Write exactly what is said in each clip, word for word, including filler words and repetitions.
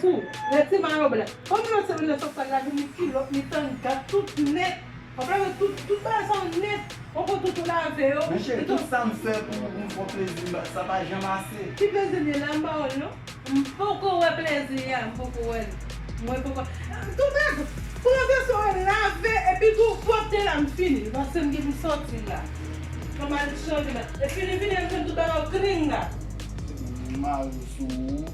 Tou, lè ti mayo blan. Kòm yo se lè sòs la vin, li kilòt, li tanga, tout nèt. W ap lave tout, tout bagay sa yo nèt. Ou konn tout ou lave yo. Men cheri, tout sa m fè pou, pou m fè w plezi, m pa, sa pa janm ase. Ki plezi m ye la, m pa wè l non. M poko wè plezi a, m poko wè l. Mwen poko. Tout nèt. Pou yon vesò lave, epi tou pòte la, m fini. Paske m gen pou sòti la. Kòman l chanje la. Epi li vini, l jwenn tout bagay yo clean la. Mari sou ou.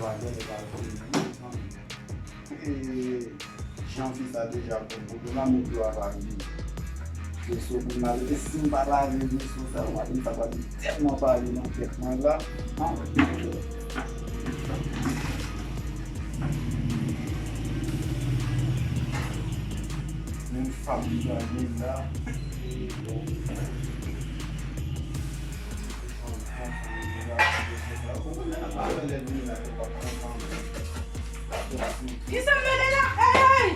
Lwa genlè pa vini, wi, zanmi. E, jan fi sa deja pran poto la, men dlo a pa vini. Veso pou m lave, e si m pa lave veso sa, w ap di sa pral tèlman pale nan tèt mwen la. Menm fab li pral gen la. Kisa m tande la? Ey!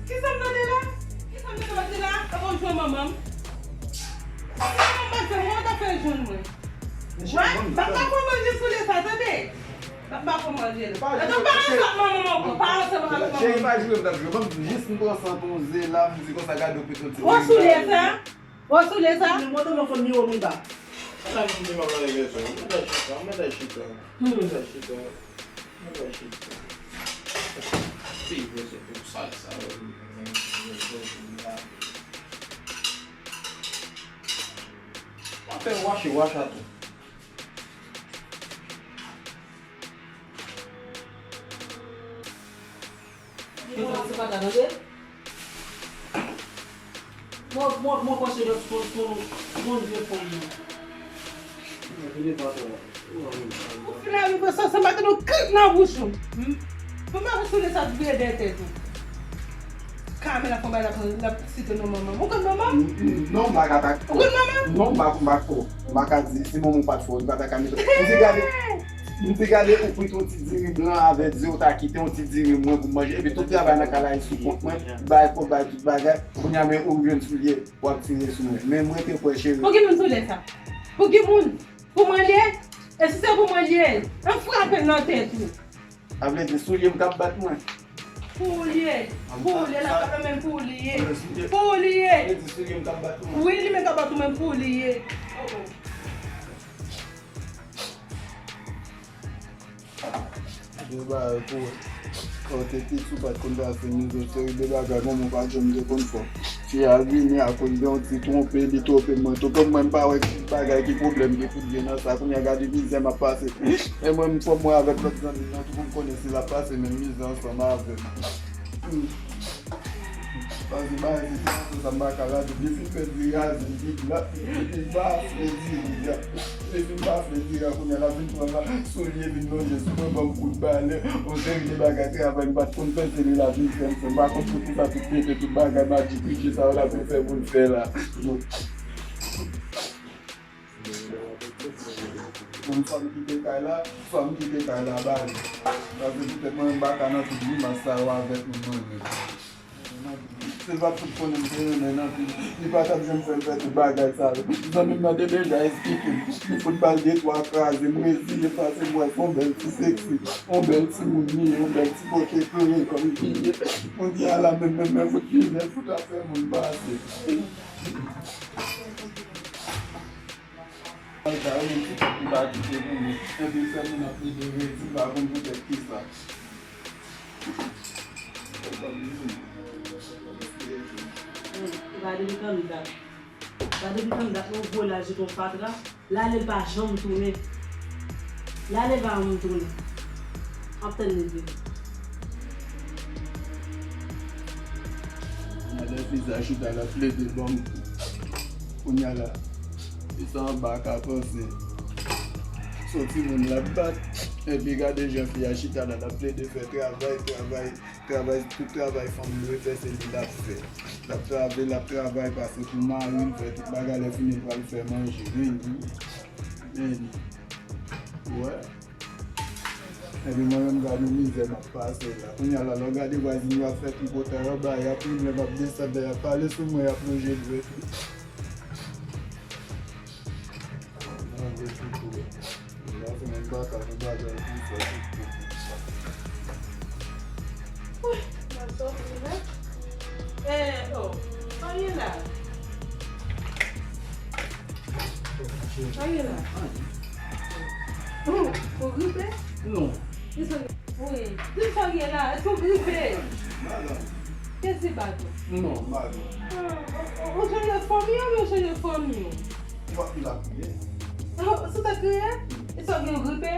Kisa m tande la? Kisa m tande la? Ap ap jwenn manman m. Manman m pa t fè mwen, ta fè jwenn mwen. Mwen, m pa ka pran manje sou lè sa, tande. M pa pran manje la. Atann, pa ansanm manman m ankò, pa ansanm avèk manman m. Cheri, pa joure m t ap joure. Ban m jis m pran san pou yon ze la, m di konsa gade w pito ti. Wè soulye sa? Wè soulye sa? Mwen te nan fon miwo mi ba. Sa m di m ap lage sou. Mwen ta chita, mwen ta chita. Mwen ta chita. Mwen ta chita. Pi vre se pou sal sa yo. Mwen fè wache wache a tou. Mwen, mwen, mwen panse lòt fò, fò, fò, fò vye fanm nan. Ou fin arive sa, sa mete nou krik nan bouch ou. Hmm? Pou mwen sou de sa dwe dèyè tèt ou. Kamè la fè bay la, la site non manman. Ou konn manman? Non, m pa ka ta. Ou konn manman? Non, m pa, m pa ko. M pa ka di, si manman w pa t fò, li pa ta ka mete. M te gade, m te gade ou kwit yon ti diri blan avè di, ou ta kite yon ti diri mwen pou m manje. Epi tout travay nan kay la, e sou kont mwen. Bay kòb, bay tout bagay. Kounye a, men ou jwenn soulye, w ap tire sou mwen. Men mwen te kwè, cheri. Pou ki moun soulye sa? Pou ki moun? Pou mwen l ye? E si se pou mwen l ye, an frape l nan tèt ou. A vle di, soulye m k ap bat mwen. Pou ou l ye. Pou ou l ye, la kap la menm pou ou l ye. Pou ou l ye. Sa vle di soulye m k ap bat mwen. Wi, li menm k ap bat ou menm pou ou l ye. Oh, oh. De bagay pou, lè w te piti, ou pa t konn pase mizè, seri de bagay manman w pa t janm te konn fè w. Fi a vini akoz de yon ti twonpe, li twonpe mwen. Twonpe mwen, m pa wè ki bagay, ki pwoblèm ki fout gen nan sa. Kounye a gade mizè m ap pase. E mwen, m fò mwen avèk lòt zanmi m nan tou pou m konnen si l ap pase menm mizè ansanm avè m. Hmm. Paske bagay se ti moso sa m pa ka lage. Li fin fè diri a, li fin la, li fin pase diri a. Li fin pase diri a, kounye a l ap vin pran la, soulye vin lonje sou mwen, ban m kout bale, yon seri de bagay travay m pa t konn fè, se li l ap vin fè m fè. M pa konn poukisa tout mete tout bagay majik riche sa yo l ap vin fè pou l fè la. Bon, swa m kite kay la, swa m kite kay la ba li. Paske poutèt mwen menm m pa ka nan tout grimas sa yo avèk moun mwen menm. Se l pa t fout konnen m te renmen l anpil. Li pa t ap janm fè m fè tout bagay sa yo. Zanmi m nan te deja esplike m. Li fout ba l de twa kraze. M reziye pase m wè se yon bèl ti seksi. Yon bèl timoun li ye, yon bèl ti pote klere kòm li ye. Kounye a la menm, menm, menm fout mizè fout ap fè moun pase. Sa yo menm ti tèt li pa kite pou li. Epi fè moun ap plede redi, m pa konn poutèt kisa. Hmm, e pa depi kann dat. E pa depi kann dat, non, gwo laj li t on fatra. L ale, l pa janm tounen. L ale, l pa janm tounen. M ap tann li vini. Madan fi sa chita la plede ban m kou. Kounye a la, e sa anba ka panse. Se yon timoun l ap bat. Epi gade jan fi a chita la, l ap plede fè travay, travay, travay, tout travay fanm dwe fè, se li l ap fè. L ap travay, l ap travay, pase pou mari l, fè tout bagay, lè fini l pral fè manje. Men li, men li. Wè. Epi mwen menm, gade mizè m ap pase la. Kounye a la, lè w gade vwazin yo ap fè tripotay anba, y ap rive, y ap desann, y ap pale sou mwen, y ap lonje dwèt yo. Mwen vle fouti. Mwen fè yon baka, yon bagay pou fè tout. Wi, mwen sòti la. Eh, oh, sa ye la? Sa ye la? Hmm, ou gripe? Non. Wi. Di sa ye la, èske ou gripe? Kèsi bat ou? Non, m pa gripe. Ah, ou, ou, ou chanje fanmi ou, ou chanje fanmi ou? M pa pi la kriye. Ou, ou sou tèt kriye? E sa gen gripe?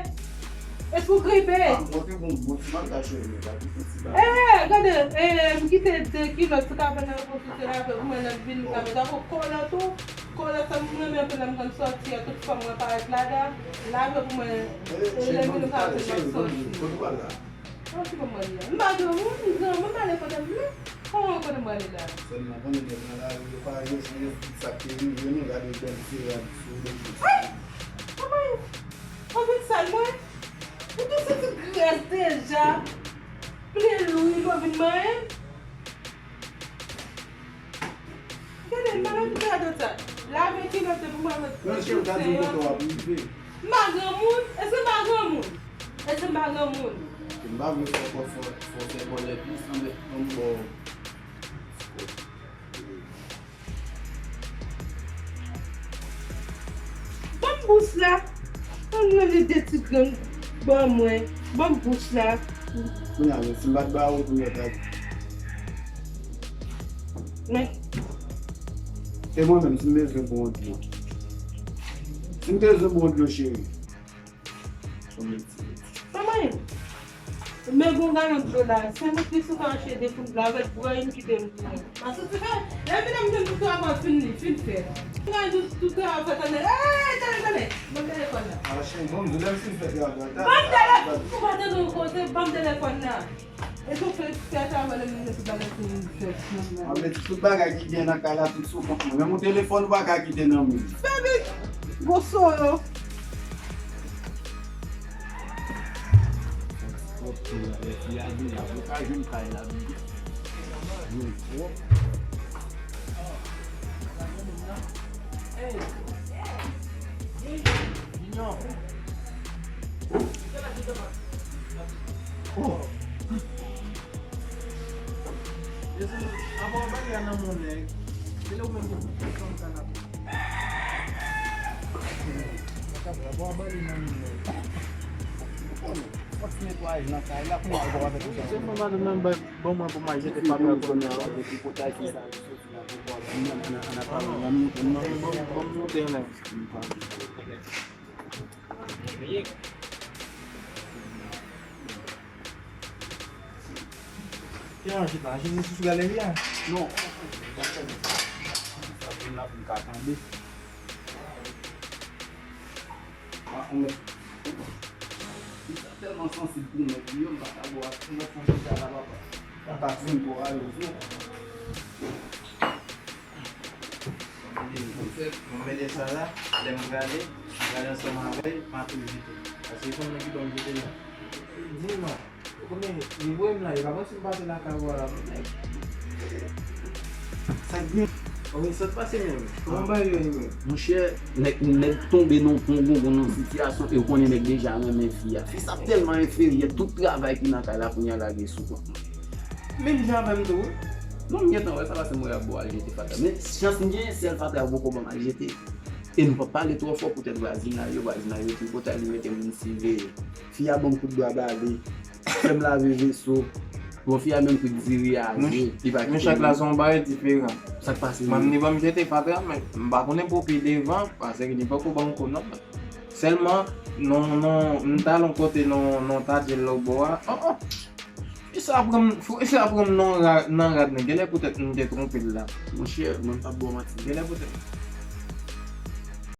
Èske ou gripe? Ah, mwen te gon bon ti malta cheve, pa ti ti ba. Eh, gade, eh, m kite de kilòt sou kabann nan pou sou se lave pou mwen nan vin kabann. Dako kòlòt ou, kòlòt sa m renmen anpil lè m konn sòti a, tout fanm mwen parèt ladan, lave pou mwen, eh, lè vin kabann nan sòti. Kote w al la? An, ki bon mwen ye? M pa granmoun, m granmoun, m ale kote m vle. Kòman kote m ale la? Sèlman konnen nèg nan lari yo pa gen, se yon ti sa k te rive nou, gade bèl sera sou yo. Ay! Kòman? Ou vin sal mwen? Ou te santi grès deja? Plen lwil, ou vin manyen? Gade, pa nan tout radot sa. Lave kilòt pou mwen, mwen. Nan chè w ta di m kote w ap rive. M pa granmoun? Èske m pa granmoun? Èske m pa granmoun? M pa vle fè kò fò, fò fè kòlè plis, ann, ann bò. Ban m bous la. Ban m mande de ti grenn ban mwen. Ban m bous la. Kounye a, men si m pa t ba ou, kounye a ta. Men. E mwen menm, si m bezwen bon dlo. Si m bezwen bon dlo, cheri. Manman, men gon galon dlo la, senk goud plis ou ka achte de goud dlo avèk bwè, m kite m pou mwen. Paske se fè, lè m vin la, m jwenn tout travay fin li, fin fè. M ka di tout travay fèt anndan. Ey, tande, tande, ban m telefòn nan. Ah, chen, bon, m di, lè m fin fè travay, ta, ban m telefòn, ou pa tande yon koze, ban m telefòn nan. E tou fè, fè travay lè m vin tout bagay fin fèt. An vle di tout bagay ki gen nan kay la, tout sou kont mwen. Menm yon telefòn ou pa ka kite nan men m. Baby, gwo soro. Avan w bale a nan men yon nèg, se lè ou menm ki pou fè yon kanapè. Avan w bale nan men yon nèg. Fòs netwayaj nan kay la, kouman ou pral fè tout sa? Se mwen madanm nan ban mwen pou mwen jete fatra pou mwen. Ban m monte anlè. Ki jan w chita? Chita sou galeri a? Non. Sa vin la pou m ka tande. Ah, ou mèt. Li sa tèlman sansib pou mèt li yo, m pa ka bò ak ou mèt fon chita la, papa. Papa, fin pou alezo. Mwen mete sa la, lè m prale, m prale ansanm avè l, m a tou jete. Paske se yon nèg ki ban m jete la. Di m, ou konnen, li voye m la, li pa panse m pase lakay ou a la, non, nèg. Sa k gen? Kòman sa t pase menm? Kòman bagay yo ye menm? Monchè, nèg, nèg tonbe nan yon pon gongon nan sitiyasyon, e ou konnen nèg deja renmen fi a. Fi sa tèlman enferyè, tout travay ki nan kay la kounye a lage sou kont mwen. Menm jan avè m tou, wi. Non, m gentan wè sa, paske m wè y ap ba w al jete fatra. Men chans m genyen, sèl fatra yo poko ban m al jete. E m p ap pale twò fò poutèt vwazinay yo, vwazinay yo tripotay, li mete moun siveye. Fi a ban m kout bra bale, fè m lave veso. Bon, fi a menm kwit diri a je, li pa kite m. Men chak la se yon bagay diferan. Sa k pase? Mwen, li ban m jete fatra, men m pa konnen pou pi devan, paske li poko ban m kou non. Sèlman, non, non, m t al yon kote, non, non, ta di l lòtbò a. Oh, oh. Fi sa pran m, fi sa pran m nan ra-, nan rad, men genlè poutèt m te twonpe l la. Monchè, mwen p ap ba w manti. Genlè poutèt.